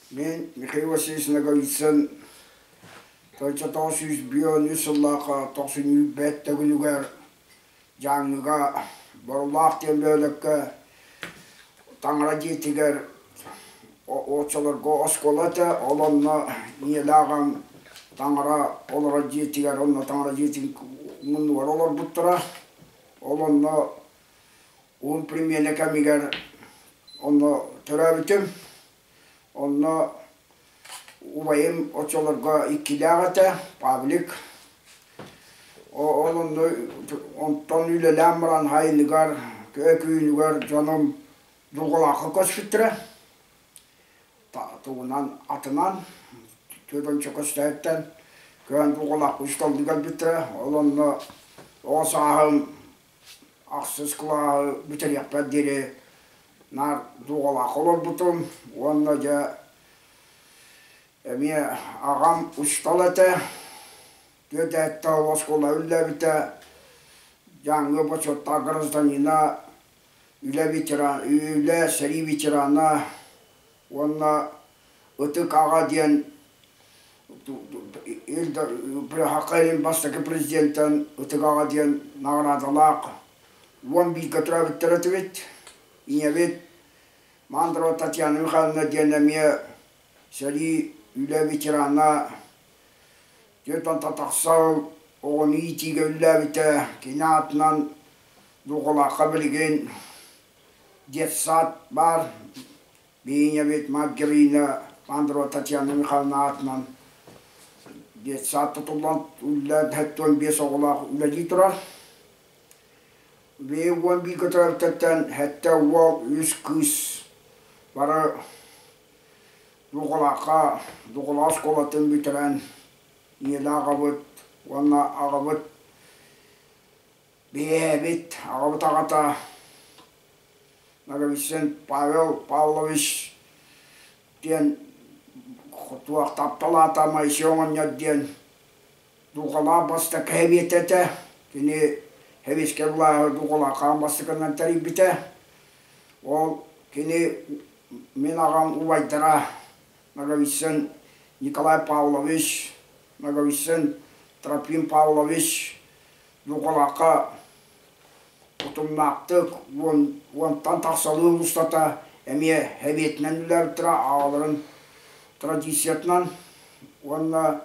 Мин Михаил Васильевич Ноговицын 1953 сыллаахха тохсунньу бэт төгүлүгэр Дьааҥыга Борулаах диэн бөһүөлэккэ таҥара дьиэтигэр оччолорго оскуола этэ, ол онно ийэлээх аҕам таҥара олорор дьиэтигэр, онно таҥара дьиэтин муннугар олорбуттара. Ол онно уһун примена кэмигэр онно төрөөбүтүм. Онно убайым оччолорго иккилээх этэ, Павлик. Ол онно онтон үлэлээн баран сайыныгар, күүнүгэр дьонум Дулҕалаахха көспүттэрэ. Тугунан атынан Түөтөнчө көстөөттөн көһөн Дулҕалаахха учууталлыы кэлбиттэрэ. Ол онно оҕо сааһым ахсыс кылааһы бүтэриэхпэр диэри наар дууҕалаах олорбутум уонна дьэ эмиэ аҕам учуутал этэ, түөрт ол оскуола үллээбитэ, Дьааҥы бочуоттаах гражданина, үлэ ветеран, үлэ сэрии ветерана уонна ытык аҕа диэн Ил Илин бастакы президентэн ытык аҕа диэн наҕараадалаах 11-гэ төрөөбүттэр этибит. Ийэбит Мандрова Татьяна Михайловна диэн эмиэ сэрии үлэ ветерана, 4 тахса оҕону иитиигэ үлэлээбитэ. Кини аатынан Дулҕалаахха билигин детсад баар. Биинэбит Маргарина Андрова Татьяна Михайловна аатынан детсад тутуллан үлэлээн 75 оҕолоох үлэлии турар. Бэйэ 11 көтөртөттөн сэттэ уол, үс кыыс бары Духалаахха Духалаах оскуолатын бүтэрэн ийэлээх аҕабыт уонна аҕабыт биһиэбит аҕабыт аҕата Ноговицын Павел Павлович диэн туох таптал аата Моисей оҕонньор диэн Дулҕалаах бастакы сэбиэтэ этэ. Кини сэбиэскэй былааһы Дулҕалаах хаан бастакынан тэрийбитэ. Ол кини мин аҕам убайдара Ноговицын Николай Павлович, Ноговицын Трофим Павлович Дулҕалаахха утумнаахтык уонтан тахсалыы устата эмиэ сэбиэтинэн үлэлээбиттэрэ аҕаларын традициятынан уонна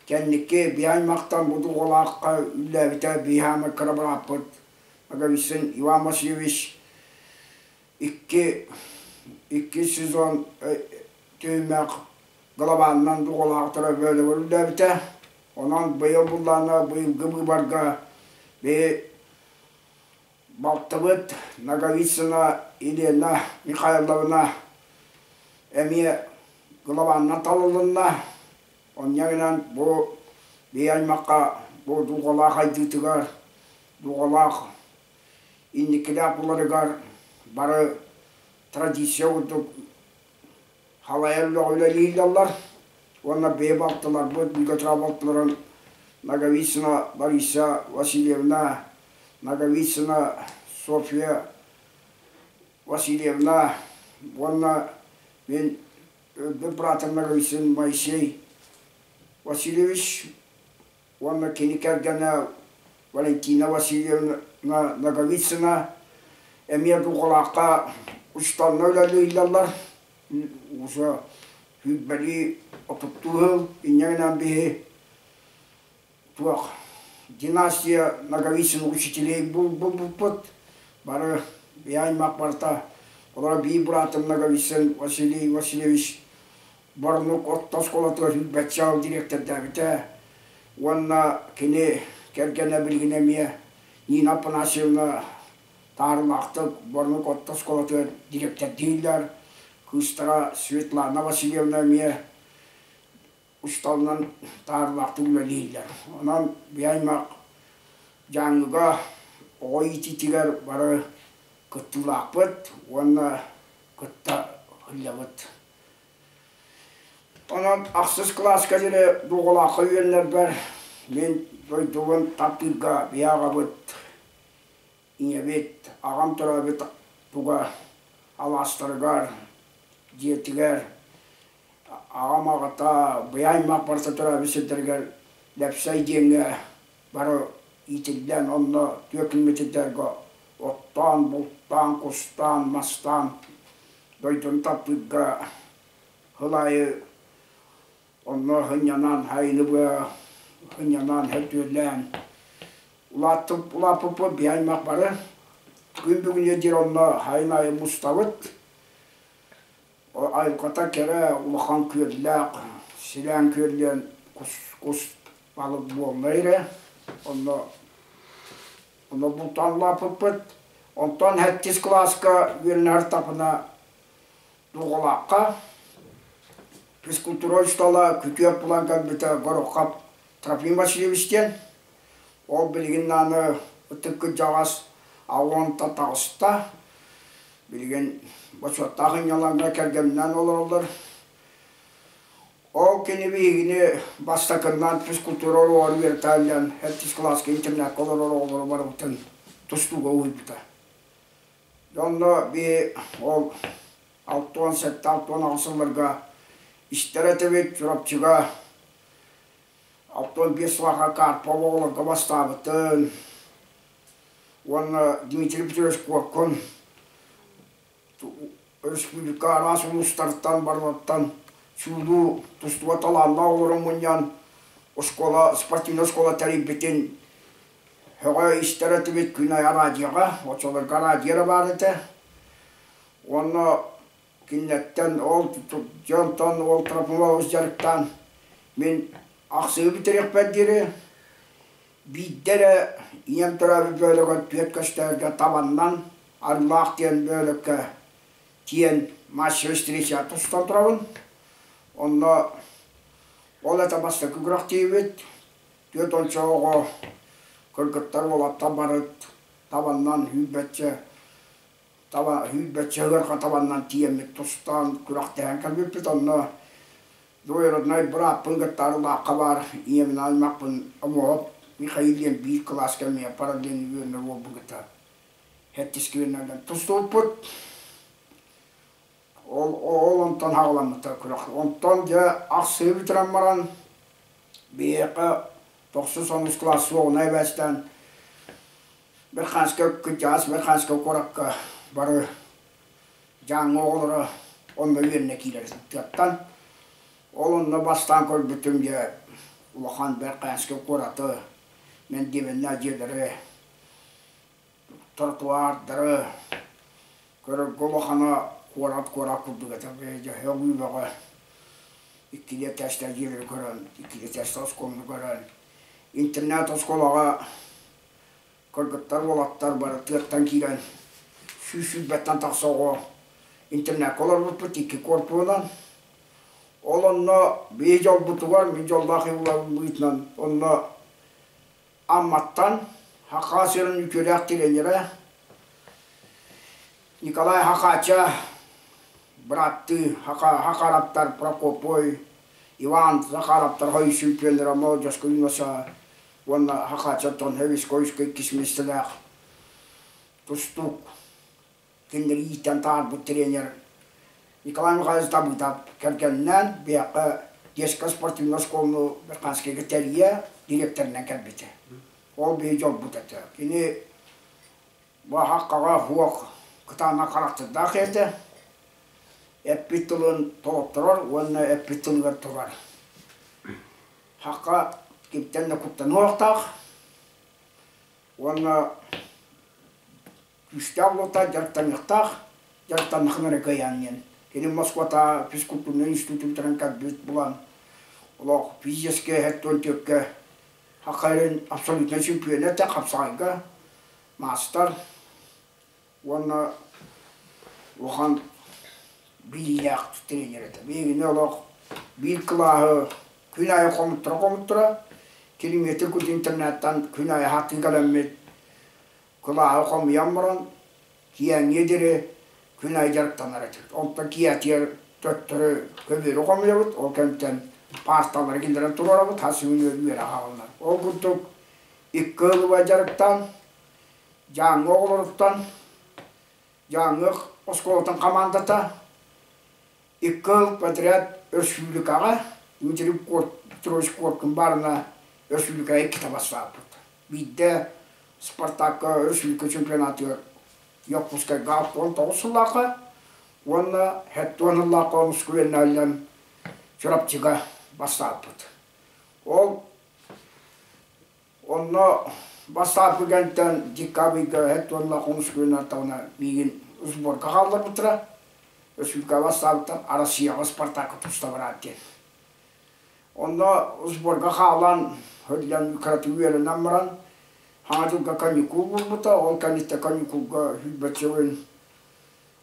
кэнники биһи аймахтан бу Дулҕалаахха үлэлээбитэ биһи хаамар кыра бырааппыт Ноговицын Иван Васильевич икки сезон түһүмэх главанынан Дулҕалаахтара бөөлөгөр үлэлээбитэ. Онон быйыл буллаана быйылгы быыбарга биһи балтыбыт Ноговицына Елена Михайловна эмиэ главанынан талылынна. Онньа гынан бу биһи аймахха бу дулҕалаах айдыытыгар, дулҕалаах инникилээх буларыгар бары традиция курдук халайар үлэҕэ үлэлииллэр уонна бэйэ балтыларбыт Бигатра балтыларын Ноговицына Лариса Васильевна, Ноговицына Софья Васильевна уонна мин өлбүт быраатым Ноговицын Моисей Васильевич уонна кини кэргэнэ Валентина Васильевна Ноговицына эмиэ Дулҕалаахха учууталынан үлэлииллэр. Уже сүүрбэлии отуттуу сыл инньэ гынан биһи туох династия Ноговицын учителей булбуппут. Бары биһи аймах барыта олоро биир быраатым Ноговицын Василий Васильевич Боронук орто оскуолатыгар сүүрбэччэ сыл дириэктэрдээбитэ уонна кини кэргэнэ билигин эмиэ Нина Афанасьевна таарылаахтык Боронук орто оскуолатыгар дириэктэрдииллэр. Кыыстара Светлана Васильевна эмиэ учууталынан таарылаахтык үлэлииллэр. Онон биһи аймах Дьааҥыга оҕо иитиитигэр бары кыттыылаахпыт уонна кытта сылдьабыт. Онон ахсыс кылааска диэри Дулҕалаахха үөрэнэрбэр мин дойдубун таптыырга биһи аҕабыт, ийэбит, аҕам төрөөбүт туга алаастарыгар, дьиэтигэр, Аҕам аҕата быйа аймах барыта төрөөбүт сирдэригэр Лэпсэй диэҥҥэ бары иитиллэн, онно түөкүммүтүдэргэ оттоон, бултаан, кустаан, мастаан дойдуну таптыырга сыл аайы онно сынньанан, сайыны быһа сынньанан, сөтүөлээн улааппыппыт биһи аймах бары. Күн бүгүнү диэри онно сайын аайы мустабыт. Айылҕата кэрэ, улахан күөллээх, силээн күөллээн кус, кус балык буолла эрэ. Онно онно бултаан улааппыппыт. Онтон сэттис кылааска үөрэнэр тапына Дулҕалаахха физкультура учуутала күтүөт булан кэлбитэ Горохов Трофим Васильевич диэн. Ол билигин даҕаны ытык кырдьаҕас аҕа таҕыста. Билигин бочуоттаах ынньалаҥҥа кэргэнинээн олороллор. Ол кини биһигини бастакыннан физкультура уруогар үөрэтэллэн, сэттис кылааска интернакка олорор оҕолору барыбытын тустууга уһуйбута. Онно би ол 67-68 сылларга истэр этибит Чурапчыга 65 сылга Карпов оҕолорго бастаабытын уонна Дмитрий Петрович Куоккун республика араас улуустарыттан барыларыттан суулуу тустууга талааннаах оҕолорун мунньан оскуола спортивнай оскуола тэрийбитин һөҕө истэр этибит күн аайы радиоҕа, оччолорго радио эрэ баар этэ. Уонна кинилэртэн ол дьонтон ол Трофимович дьарыктаан мин ахсыы бүтэриэхпэр диэри биирдэ эрэ ийэм төрөөбүт бөөлөгөр түөрт көстөөргө табаннан Арыылаах диэн бөөлөккө тиийэн массовый встреча тустан турабын. Онно ол этэ бастакы күрэхтиибит. 40 оҕо кыргыттар уолаттар бары табаннан сүүрбэччэ таба сүүрбэччэ ыарха табаннан тиийэммит тустаан күрэхтэһэн кэлбиппит. Онно двоюродной бырааппын кытта Арылаахха баар ийэбин аймахпын Омоһоп Михаил диэн биир кылааска эмиэ параллельный үөрэнэр уолбун кытта сэттискэ үөрэнэрдэн тустубуппут. Ол ол онтон хаҕаламмыта күрэх. Онтон дьэ ахсыы бүтэрэн баран биһиэхэ тохсус онус кылаас суоҕунай эбээстээн Верханскай кырдьаҕас Верханскай куоракка бары Дьааҥы оҕолоро онно үөрэнэ киирэр тыаттан. Ол онно бастаан көрбүтүм дьэ улахан Верханскай куораты мэндиэмэннээх дьиэлэри, тротуардары көрөргө улахана куорат куорат курдук этэ. Дьэ һөҕүү бөҕө иккилии этээстээх дьиэлэри көрөн, иккилии этээстээх оскуоланы көрөн, интернат оскуолаҕа Кыргыттар, уолаттар бары тыаттан киирэн 120-тэн тахса оҕо интернакка олорбуппут икки корпуһунан. Ол онно биһи дьолбутугар, мин дьоллоох быһыытынан онно Амматтан Хакас сирин үтүөлээх тренерэ Николай Хакача быраттыы Хакараптар Прокопой, Иван Захаровтар хойус чемпионнара молодежка юноша уонна Хахачаттан Хевискойскай иккис миэстэлээх тустуук кинилэри иитэн таһаарбыт тренер Николай Михайлович Давыдов кэргэнинээн биһиэхэ детскай спортивнай оскуоланы Верханскайга тэрийэ директорынан кэлбитэ. Ол биһи дьолбут этэ. Кини бу хаххаҕа суох кытаанах харахтардаах этэ. Эппит тылын толотторор уонна эппит тылыгар турар. Хахха кимтэн да куттаныахтаах уонна күүстээх буолта дьарыктаныахтаах, дьарыктаннахына эрэ кыайаан диэн. Кини Москвата физкультурнай институтун бүтэрэн кэлбит булан олох физическэй эһэттэн түөккэ хахха абсолютнай чемпиона этэ хапсаҕайга маастар уонна улахан билиилээх тренер этэ. Биһигини олох биир кылааһы күн аайы хомуттара-хомуттара, километр курдук интернаттан күн аайы хаттыы кэлэммит кылааһы хомуйан баран киэҥҥэ диэри күн аайы дьарыктанар этибит. Онтон киэһэтигэр төттөрү көбүөрү хомуйабыт, ол кэмтэн паарталары киллэрэн туруорабыт, хас күн үөрэх аҕалынар. Ол курдук икки ылыба дьарыктаан Дьааҥы оҕолоруттан Дьааҥы оскуолатын хамаандата икки ыл подряд. өрөспүүбүлүкэҕэ Дмитрий Петрович Коркин баарына өрөспүүбүлүкэҕэ иккитэ бастаабыт. Биирдэ Спартакка өрөспүүбүлүкэ чемпионатыгар Якутскайга 69 сыллаахха уонна 70 сыллаахха Москвенналлан Чурапчыга бастаабыт. Ол онно бастаабыт кэнниттэн декабрьга 70 Москвеннартаҕына миигин сборга хаалларбыттара. Өрөспүүбүлүкэҕэ бастаабыттан Россияҕа Спартакка туста бараат диэн. Онно сборга хаалан, сылдьан кыратык үөрэнэн баран, Саҥа дьылга каникул буолбута, ол кэнниттэн каникулга сүүрбэччэ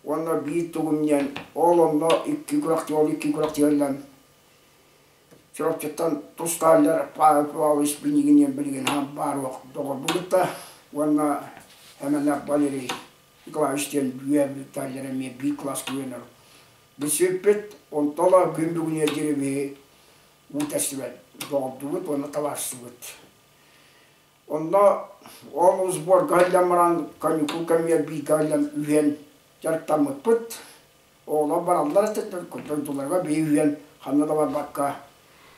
уонна биир тугум диэн, ол онно икки күрэхтии, ол икки күрэхтиһэллэн Чурапчыттан тустааллар Павел Павлович Пинигин диэн билигин баар доҕорбун кытта уонна Эмэнэх Валерий Николаевич диэн үөрбүттээллэр эмиэ биир кылааска үөрэнэр. Билсибиппит, онтон ыла күн бүгүнүгэр диэри биһи уу тэстибэт доҕордубут уонна табаарыстыбыт. Онно ол сборга сылдьан баран каникул кэмигэр бииргэ сылдьан үһүөн дьарыктаммыппыт. Оҕолор бараллар этэ, дойдуларыгар биһи үһүөн ханна да барбакка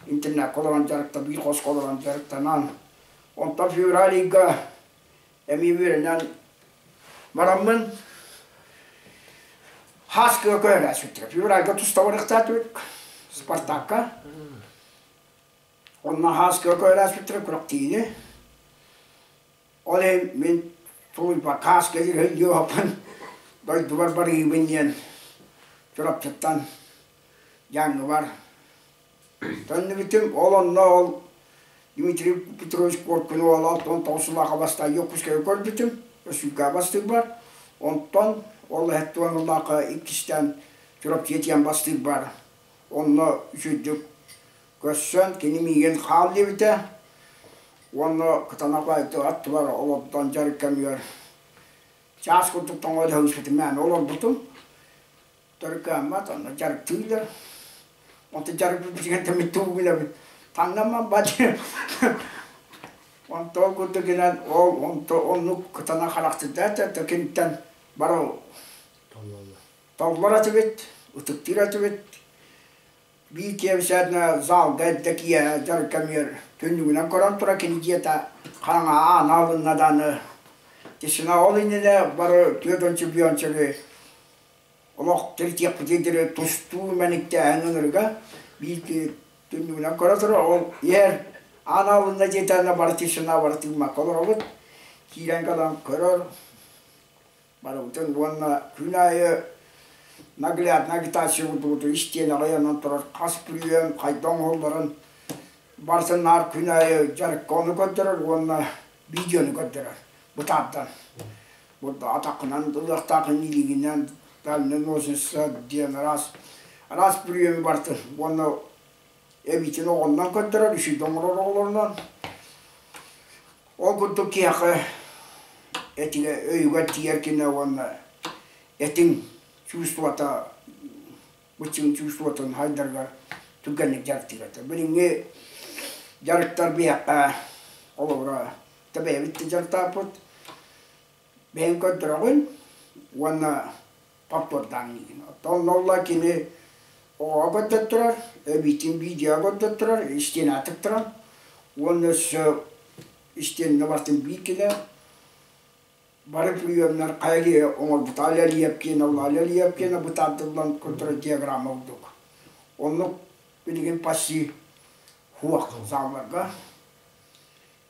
интернакка олорон дьарыкта, биир хоско олорон дьарыктанан. Онтон февраль ыйга эмиэ үөрэнэн бараммын Хааскыга көһөрөөччүттэр. Февральга туста барыахтаатыбыт Спартакка. Онно Хааскыга көһөрөөччүттэр күрэхтиини. Ол иһин мин тулуйбакка Хааска дьиэһин дойдубар барыыбын диэн Чурапчыттан Дьааҥыбар Төннүбүтүм, ол онно ол Дмитрий Петрович Коркин уола 69 сыллаахха бастаан Якутскайга көрбүтүм, Өсүүкэ бастыырбар. Онтон ол 70 сыллаахха иккистээн Чурапчыга тиийэн бастыырбар. Онно үчүгдүк көрсөн, кини миигин хаал диэбитэ. Уонна кытанах аттыбар олордон дьарык кэмигэр чаас курдук тоҥо дөһүспүтүм мээнэ олорбутум. Төрүккааммат, онно дьарыктыыллар. Онто дьарык билбитигэр тугу билэбин. Таҥнамман ба Онто ол курдук гынан ол онто оннук кытана харахтыда киниттэн бары толлор этибит, ытыктыыр этибит. Биир киэбисээтинэ залга эрдэ киэһэ дьарык кэмигэр түннүгүнэн көрөн тура кини дьиэтэ хараҥа аана алынна даҕаны тишина ол иннинэ бары түөрт чемпиончары олох тиритиэхпитин тустуу мэниктээһин ынырыга биир түннүгүнэн көрө турар ол иһэр аан алынна диэтэҕинэ бары тишина бары тыыммакка олоробут киирэн кэлэн көрөр барыбытын уонна күн аайы наглядно агитация курдук истиэнэҕэ ыйанан турар хас прием хайдах оҥоһулларын барытын наар күн аайы дьарыкка ону көрдөрөр уонна видеону көрдөрөр бытаардан атаххынан ылыахтааххын илиигинэн дальний ножница диэн араас араас приеми барытын уонна эбиитин оҕоннон көрдөрөр үчүгэй оҥорор оҕолорунан ол курдук киһиэхэ этигэ өйүгэр тиийэр кинэ уонна этиҥ чувствота быччыҥ чувствотын хайдарыгар түргэнник дьарыктыыр этэ. Билиҥҥи дьарыктар биһиэхэ холобура бэйэбит да дьарыктаахпыт бэйэҥ көрдөрөҕүн уонна повтордаан иигин. Оттон онно кини оҕоҕо көрдөттөрөр, эбиитин видеоҕа көрдөттөрөр, истиэнэҕэ тыктаран уонна өссө истиэнэ барытын биир гына бары приемнар хайа киһи оҥорбута Алялиев киэнэ, Алялиев киэнэ бытаардыллан көрдөрөр диаграмма курдук. Оннук билигин почти суох залларга.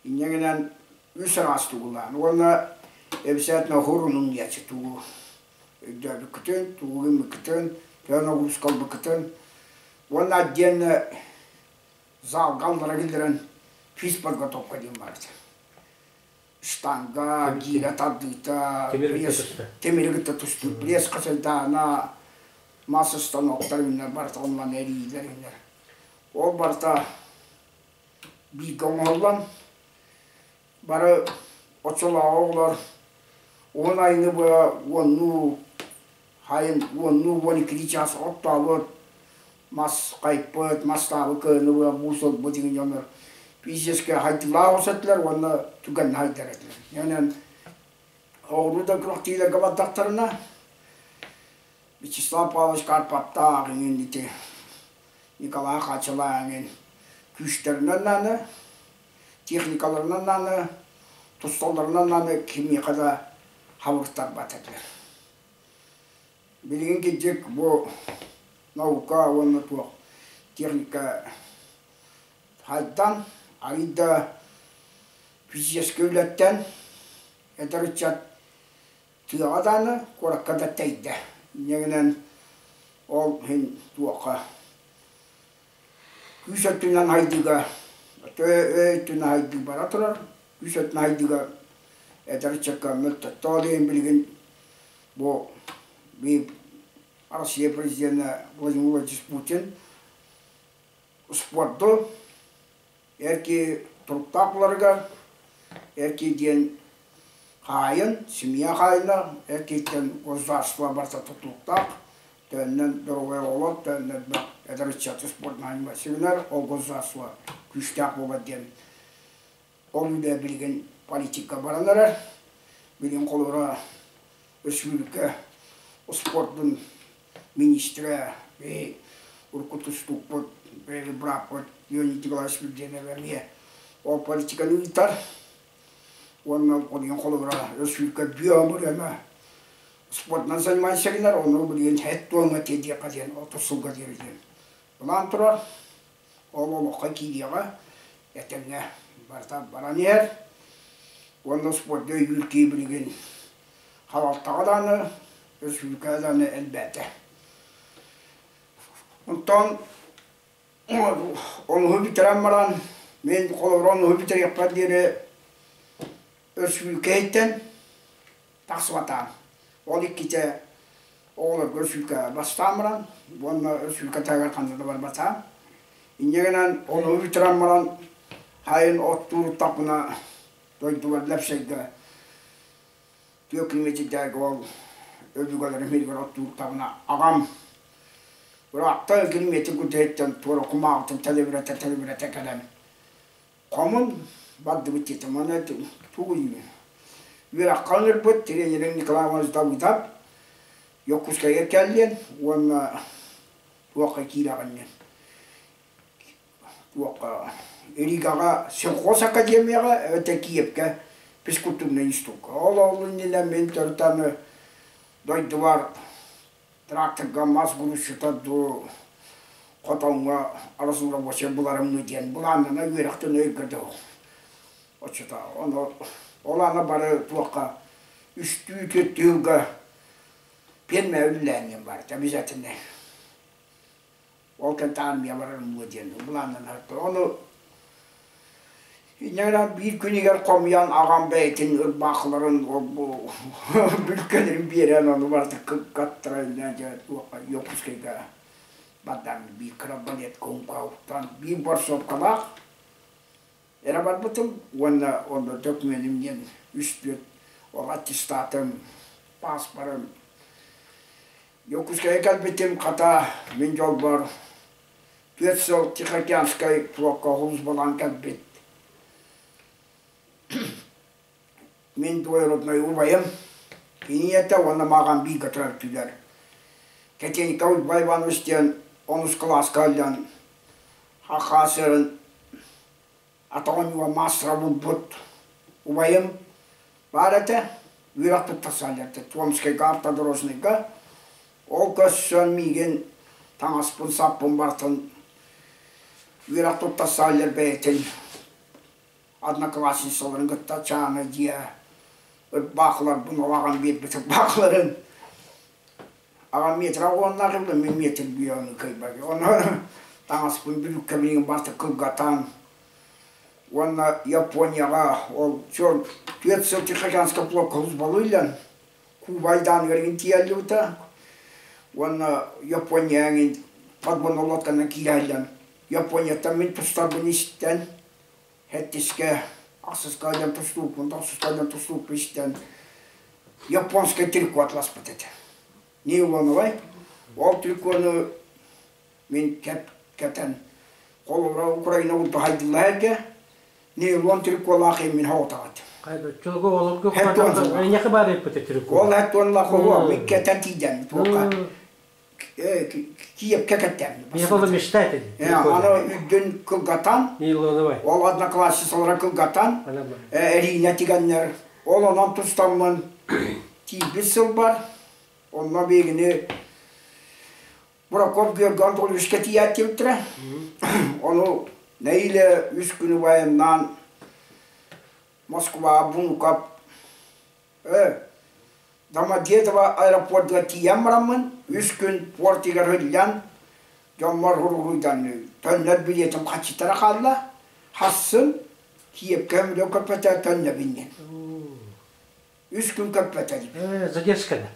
Инньэ гынан үс араас тугулаан уонна эбисээтинэ уһурунуҥ диэччи тугу өйдөөбүккүтүн, тугу гыммыккытын, төһө ноҕурууска ылбыккытын уонна отдельно залга аллара киллэрэн физподготовка диэн баар этэ. Штанга, гиирэ тардыыта, тимири кытта тустуу, пресс хачайдаана, мас станоктар үүнэр барыта онно эриилэр үүнэр. Ол барыта бииргэ оҥоһуллан бары оччолооҕу оҕолор уһун айыны быһа уоннуу хайын уоннуу 12 чаас оттообут мас хайпыт мастаабыт кыһыны быһа муус ылбыт иҥин дьоннор физически хайдылаах оҕус этилэр уонна түгэннэ хайдар этилэр. Онон оҕолуу да күрэхтиилэргэ бардахтарына Вячеслав Павлович Карповтаах иҥин ити. Николай Хачалаанын күүстэринэн даҕаны, техникаларынан даҕаны, тусталларынан даҕаны кимиэхэ да хабыртарбат этилэр. Билигин кырдьык бу наука уонна туох техника хайдан, арыый да физическэй үлэттэн эдэр ыччат тыаҕа даҕаны, куоракка да тэйдэ. Инньэ гынан ол иһин туохха күүс өттүнэн хайдыыга, өй өттүнэн хайдыы бара турар, күүс өттүнэн хайдыыга эдэр ыччакка мөлтөттө. Ол иһин билигин бу биир Россия президенэ Владимир Владимирович Путин спорду эр киһи туруктаах буларыгар, эр киһи диэн хаайын, семья хаайына, эр киһиттэн государство барыта тутулуктаах, төннөн доруобай оҕолор, төннөн эдэр ыччаты спортынан сигинэр, ол государство күүстээх буолар диэн ол үлэ билигин политика баран эрэр. Билигин холобура өрөспүүбүлүкэ спордун министрэ, урукку тустуукпут, бырааппыт Леонид Николаевич Бирдиэнэп эмиэ ол политиканы ыытар. Уонна билигин холобура өрөспүүбүлүкэ бүө спортынан занимайся гынар, ону билигин һэт туоҥҥа тиэрдиэххэ диэн 30 сылга диэри диэн былаан турар. Ол олоххо киириэҕэ, этэҥҥэ барыта баран иһэр. Уонна спорду өйүүр киһи билигин халалтаҕа даҕаны, өрөспүүбүлүкэҕэ даҕаны элбээтэ. Онтон онуһу бүтэрэн баран, мин холобура онуһу бүтэриэхпэр диэри өрөспүүбүлүкэһиттэн тахсыбатаҕым. Ол иккитэ оҕолорго өрөспүүбүлүкэҕэ бастаан баран уонна өрөспүүбүлүкэ таһыгар ханна да барбатаҕым. Инньэ гынан онуһу бүтэрэн баран сайын оттуур-тахпына дойдубар Лэпсэйгэ түөрт километрдээҕи ол өбүгэлэрим иһигэр оттуур-табына аҕам ыраахта километр курдук туора кумааҕытын тэлибирэтэ-тэлибирэтэ кэлэн хомун бардыбыт диэтим. Аны тугуй үөрэххэ ыҥырбыт тренерим Николай Иванович Давыдов Дьокуускайга кэллиэн уонна туохха киирэҕин диэн туохха Ригаҕа сельхоз академияҕа эбэтэр Киевкэ физкультурнай институкка. Ол ол иннинэ мин төрүт аны дойдубар тракторга мас грузчута дуу хотоҥҥо рабочай буларым диэн былааннана үөрэхтэн өйгө дуу оччото ону ол аны бары туохха үстүү түөртүү сылга пиэрмэ үлэлээн диэн баар обязательно ол кэнтэ армия барарым буо диэн былааннанар ону Инньэ биир күнүгэр хомуйан аҕам бэйэтин ырбаахыларын ол-бу бүлкэлэрин биэрэн ону барыта кыттара дьэ туохха Якутскайга бардан биир кыра балетка уҥкаауттан биир борсуопкалаах эрэ барбытым уонна онно докуменым диэн үс-түөрт ол аттестатым, пааспарым. Якутскайга кэлбитим хата мин дьолбор түөрт сыл Тихоокеанскай флокка службалаан кэлбит. Мин двоюродной убайым, кини ийэтэ уонна мааҕан бииргэ төрөппүлэр. Кэтиэньикэ Уйбай Иванович диэн онус кылааска ыллан Хахаасырын атаҕын маастара булбут убайым баар этэ. Үөрэхпит тахсан Томскайга автодорожнайга. Ол көрсөн миигин таҥаспын-саппын барытын үөрэх туттарсааллар бэйэтин одноклассницаларын кытта чаана дьиэ ырбаахыларбын ол аҕам биэрбит ырбаахыларын аҕам метр уоннаах ылла мин метр бүөҕүн кыайбат ону таҥаспын бүрүүккэбин барыта кылгатан уонна Японияҕа ол түөрт сыл Тихоокеанскай флокка службалыыллан Кубайдааныгар игин тиийэллибитэ уонна Япония эҥин подводный лодканан киирэллэн Японияттан мин тустарбын истэн сэттискэ ахсыска диэн тустууппун тохсуска диэн тустууппун истэн японскай трико атласпыт этэ нейлоновай ол трикону мин кэтэн холобура Украина урдуһайдылла эргэ нейлон триколаах мин хоҕутаҕат Чолго олорго эйнэхэ баар эппит трико ол хэтуонлах оҕо мин кэтэн тиийдэн туохха. Киевкэ кэттээм. Я была мечтатель. Аны үрдүн кылгатан, ол одноклассницалара кылгатан, эриинэ тигэннэр, ол онон тустаммын тиийбит сылбар, онно биһигини Бураков Георгий Анатольевичка тиийээттибиттэрэ. Ону нэһиилэ үс күнү байаннаан Москва Внуков Домодедово аэропордугар тиийэн бараммын, үс күн портигар сылдьан, дьоммор уруһуйданыы, төннөр билиэтим хаччытара хаалла, хассын Киевкэ өмүрүө көппөтө төннөбүн диэн. Үс күн көппөтө диэн. Задержкада.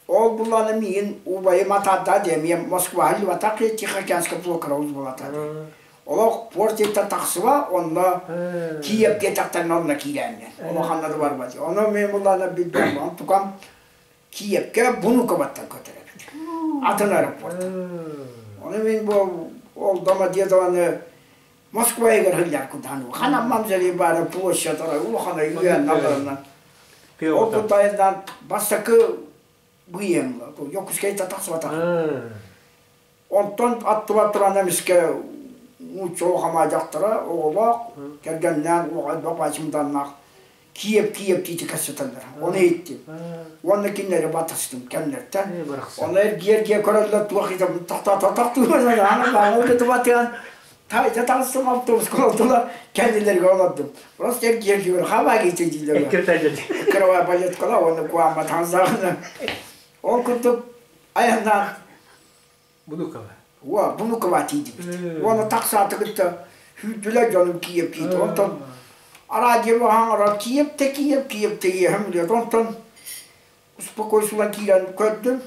Ол буланы миигин убайым атаата диэн, эмиэ Москваҕа илбатах Тихоокеанскай блокара булата. Олох портиттан тахсыба, онно Киев диэтэхтэринэ онно киирээҥҥин. Улаханна да барбат. Ону мен буллаана билбэм, онтукам Киевкэ Внуковаттан көтөр эбит. Атын аэропорт. Ону мен бу ол Домодедованы Москва игэр сылдьар кутану. Ханан мамзали баара площадь улахан үйэн наларынан. Ол кутайынан бастакы быйаҥ Дьокуускайта тахсыбатах. Онтон аттыбар туран эмискэ нуучча улахана дьахтара оҕолоох, кэргэннээн элбэх баачымданнаах Киев Киев диити кэпсэтэллэр. Ону иһиттим. Уонна кинилэри батыстым кэмнэртэн. Ону эргийэ-эргийэ көрөллөр туох тохтоототохтуутубатыан тайда таҕыстым автобуска олордулар кэннилэригэр олордум. Просто эргийэ-эргийэ хабаа киитэ дииллэр. Кровая балеткала уонна куамма таҥсаҕына. Ол курдук айаннаан Внуково. Уо, Внуково тиийдибит. Уонна тахсааты кытта сүүрдүлэр дьонум Киев киит. Онтон радио хаҥарар Киев те Киев, Киев те иэһэм диэт. Онтон успокойсулан киирэн көрдүм.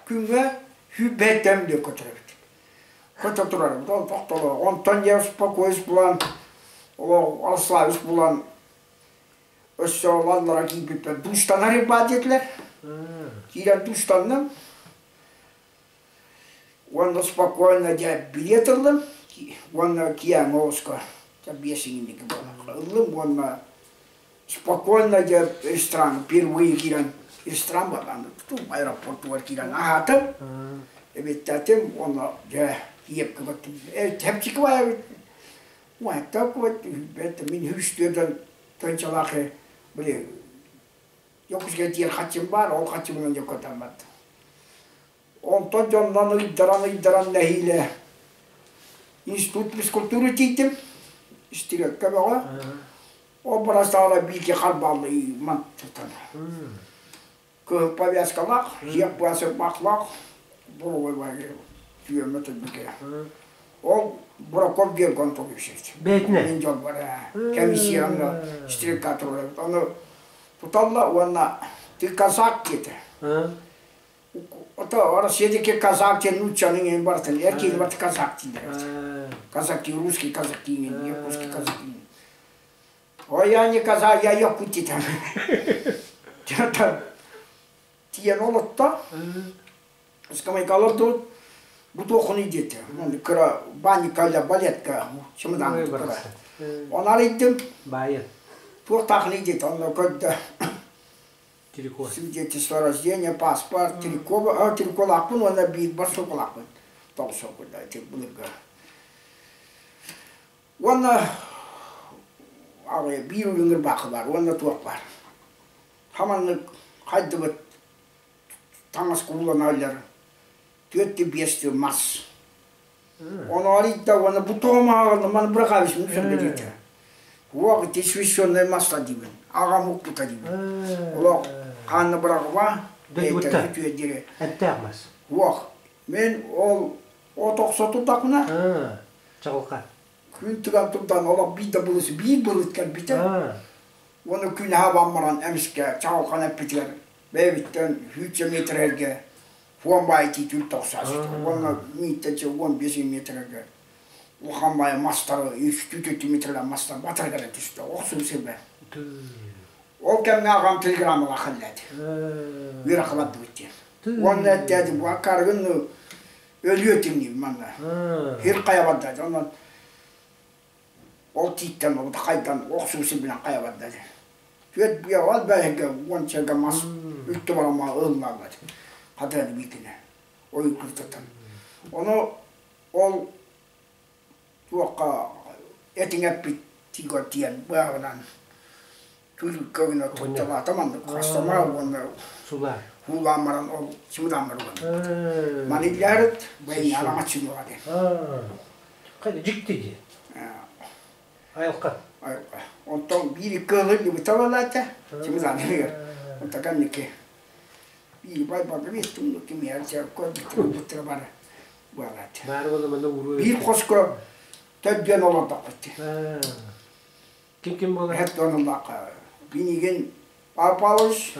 Күҥҥэ сүүрбэһиттэн диэн көтөр эбит. Көтө турар эбит. Ол тохтоло. Онтон дьэ успокоюсь булан, олох расслабюсь булан өссө олаллара киирбиппэр душтанар баа диэтилэр. Киирэн душтанным. Уонна спокойно дьэ билиэт ыллым уонна киэҥ оҕуска биэс иҥинники буолан ыллым уонна спокойно дьэ ресторан впервые киирэн ресторан баран аэропортугар киирэн аһаатым эбиэттэтим уонна дьэ киэпкэ баттым чэпчэки баайабыт мин үстүөдөн тончалаах били Дьокуускайга тиийэр хаччым баар, ол хаччыбынан дьокутаммат. Онтон дьоннон ыйдаран-ыйдаран нэһиилэ институт физкультуры тиийдим. Истигэккэ бөҕө. Ол бырастаала бииргэ харбааллы ман тутан. Кыһыл повязкалаах, сиэх баахлаах, буровой түйөммө тылбыке. Ол Бураков диэн контур үсүт. Бэйэтинэ? Мин дьолбор комиссияны стрелка турар. Ону туталла уонна ты казак диэтэ. Ото Россиядики казак диэн нууччаның ең барытын, эр киһи барыта казак дииллэр. Казаки, русский казак диин, якутский казак диин. Ой, я не казак, я якут диэтэ. Тиийэн олотто. Скамейкалар тут бу туоххунуй диэтэ. Кыра банника или балетка чемодан кыра. Оны арыйдым. Баайы. Туохтаахыный диэтэ. Онно көрдө. Трико. Свидетельство о рождении, паспорт, трико, а, триколаахпын уонна биир барсукалаахпын. Тоҕус былыргы. Уонна биир үлүҥүр баахы бар, уонна туох бар. Хаманнык хайдыбыт таҥас кууланаллар түөрт биэс мас. Ону арыйда уонна бу тоҕо маны бырахабысмын сөргөтүтэ. Уох ити священный масла диибин. Аҕам укпута диибин. Олох хаанна быраҕыба Дойдубуттан. диэри. Эттээх мас. Уох. Мен ол от охсо турдахпына Чаҕылхай. Күн тыган турдан олох биир да былыс биир былыт кэлбитэ. Уонна күн аһабан баран эмискэ чаҕылхан эппитигэр бэйэбиттэн сүүсчэ метрэргэ фон баай тиитин тохсоосто. Уонна мииттэн 15 метрэргэ улахан баай мастары үстүү метрлер мастар батар кэлэн түстэ. Охсун сирбэ. Ол кэмҥэ аҕам телеграммалаах кэллээти. Үөрэх барбыт диэн. Уонна этээти бу аккаарыгын өлүө тиҥниир манна. Сир хайа барда. Онон ол тииттэн ол хайдан охсуу сирбинэн хайа барда. Түөрт буя ол бэйэгэ уончага мас үттү барама ыллаабат. Хатыаны биитинэ. Ойуу кыртатан. Ону ол туохха этиҥ эппит тиго тиэн быһаҕынан күлүккэ гына тутталаата маннык хастамаа уонна Сулаа. Хуулаан баран ол чымыдааммар уган. Маны иллээрит бэйняла маччынуга де. Хайда дьикти дии. Айылка. Айылка. Онтон биир икки ылын дибиталалаата чымыдааныгар. Онтон кэнники биир бай барды биир тумну кимиэр көрбүттэрэ бары буолаат. Баары буолла манна уруу. Биир хоско төрдүөн олордохпут. Ким ким буолар? Эт онуллаахха Пинигин Павел Павлович,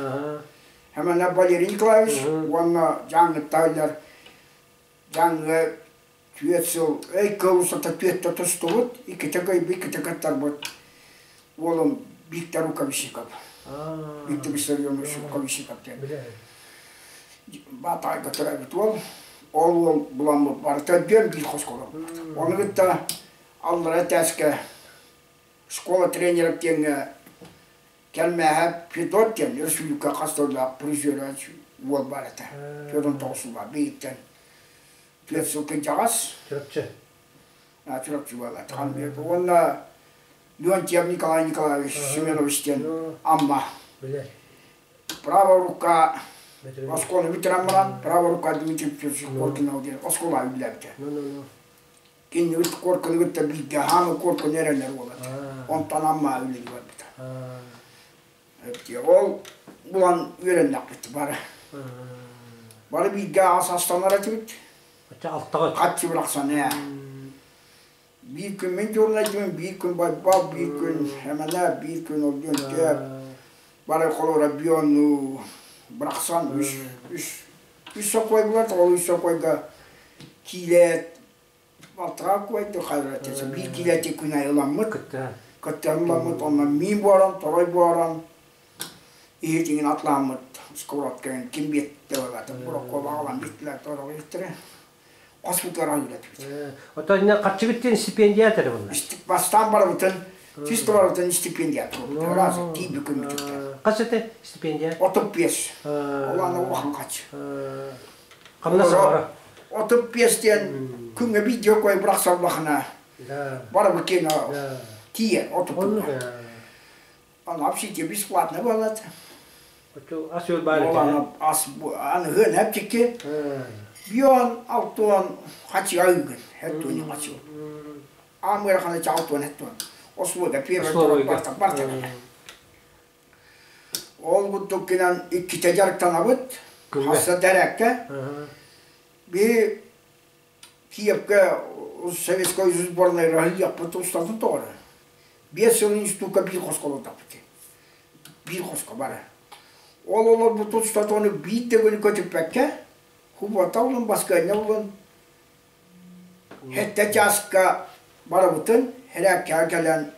Хэмэнэ Валерий Николаевич уонна Дьааҥыттааллар Дьааҥыга түөрт сыл ый кыл устата түөртэ тустубут, иккитэ кыайбыт, иккитэ кыттарбыт уолум Виктор Рукавишников. Виктор Виссарионович Рукавишников диэн. Баатаайга төрөөбүт уол. Ол уол буламмыт барыта бүөн биир хоско олорбут. Ону кытта аллара этээскэ школа тренеров диэҥҥэ Кэлмээһэ Федот диэн өрөспүүбүлүкэ хас тыллаах призера уол баар этэ. 49 сыллаах биһиттэн түөрт сыл кырдьаҕас. Чурапчы. Чурапчы буолла. Уонна Леонтьев Николай Николаевич Семенович диэн Амма. Билэр. Правая рука оскуола бүтэрэн баран, правая рука Дмитрий Петрович Коркинов диэн оскуола үлэлээбитэ. Киннибит Коркины кытта бииргэ хааны Коркин эрэнэр уола. Онтон Амма үлэлии барбыта. Ол булан үөрэннэхпит бары. Бары бииргэ ас астанар этибит. Алтаҕа. Хаччы бырахсан ээ. Биир күн мин дьуурнайдым, биир күн Байбал, биир күн Эмэнэ, биир күн Олдьонтөп. Бары холура бионну бырахсан үс үс үс сокуой булар, ол үс сокуойга киилээт балтараа куойду хайрата биир киилэти күн айыламмыт кыттан ыламмыт онно миин буоран торой буоран иһитиҥин атлааммыт сковородкаҥын ким биэттэ болата буроккуобаҕалан биттилэр торой иттэрэ хоспутугар айылатыбыт. Оттон инне харчыгыт диэн стипендия этэ буолла. Бастаан барыбытын чисто барыбытын стипендия турбут. Раз тиийби көмүтүктэр. Хас этэ стипендия? 35. Ол аны улахан хач. Хамнас бара. 35 диэн күҥҥэ видео кой бырахсар улахана. Барыбы киэҥэ тиийэр 30. Аны общежитие бесплатно буолат. Ас үөл баар Ол аны ас аны хыан эптикки. Бион алтуон хачыга ыгын. Хеттуни хачы. Амыра хана чалтуон хеттуон. Осуода первый барта барта. Ол курдук гынан иккитэ дьарыктанабыт. Хасса дэрээккэ. Би Киевкэ Советскай сборнай раһыйыахпыт устатын тоҕо 5 сыл институкка биир хоско олордохпут. Биир хоско бары. Ол олорбут устатыны биир да күнү көтүппэккэ, хубата улун, баскыанньа улун, хэттэ чааска барыбытын хэрээккэҕэ кэлэн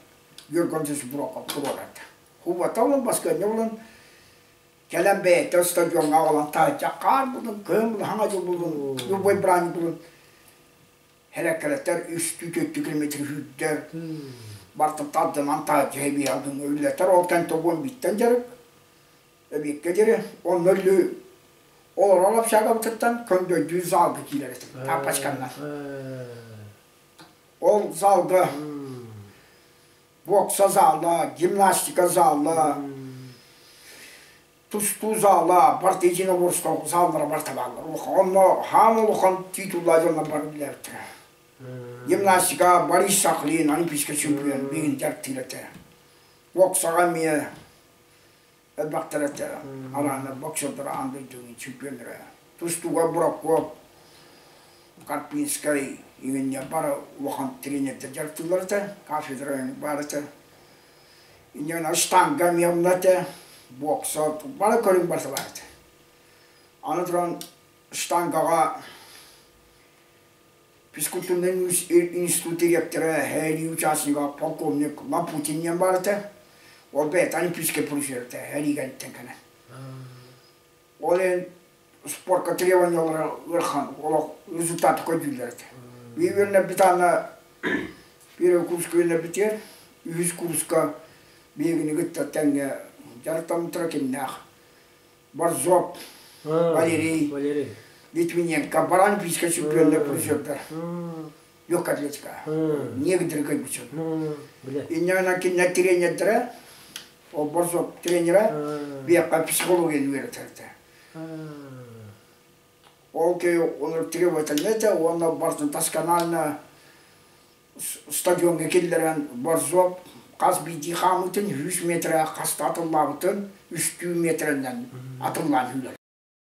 Георгий Антонович туруорарда. Хубата улун, баскыанньа улун, кэлэн бэйэтэ стадиоҥҥа аҕалан таһырдьа хаар булун, кыһын булун, хаҥа дьыл булун, любой браник булун Һэрэккэлэттэр үстүү-төртүү километр сүүрдэр, бартын тардынан таһырдьа эбиэҕин үллэтэр, ол кэнтэ уон бииртэн дьарык, эбиэккэ диэри, онно өлүү олорор общагабытыттан көндөрдүү залга киирэр этим, тапочканнан. Ол залга бокса зала, гимнастика зала, тустуу зала, партийно-единоборство заллара барыта бааллар. Онно хаан улахан титуллаах дьоннор бары билээбиттэрэ. Гимнастика Борис Сахлин, олимпийский чемпион, билигин дьарыктыыр этэ. Боксаҕа эмиэ элбэхтэр этэ. Араана боксердара аан дойдуну чемпионнара. Тустууга Бураков, Карпинскай, иҥиннэ бары улахан тренердэр дьарыктыыллар этэ. Кафедра баар этэ. Инньэ штанга эмиэ онно этэ, бокса, бары көрүҥ барыта баар этэ. Аны туран штангаҕа физкультурный институт директора, һээри участнига, полковник Лапутин диэн баар этэ. Ол бэйэтэ олимпийский призер этэ, һээригэниттэн кэлэн. Ол иһин спорка требованиялара ыарахан, олох результаты көрдүүллэр этэ. Биир үөрэнэрбит аана первый курска үөрэнэрбитигэр, үһүс курска биһигини кытта тэҥҥэ дьарыктаммыттара кимнээх Борзов, Валерий, Валерий. Литвиненко паралимпийскай чемпионнар призердар. Легкая атлетика. Негдер кыйбычын. Инньэ кинилэр тренердэрэ, ол Борзов тренера биэххэ психологияны үөрэтэрдэ. Ол кей олор требовательный этэ уонна барытын досконально стадиоҥҥа киллэрэн Борзов хас биирдии хаамыытын 100 метрэ хаста атыллаабытын үстүү метрэнэн атыллаан үүнэр.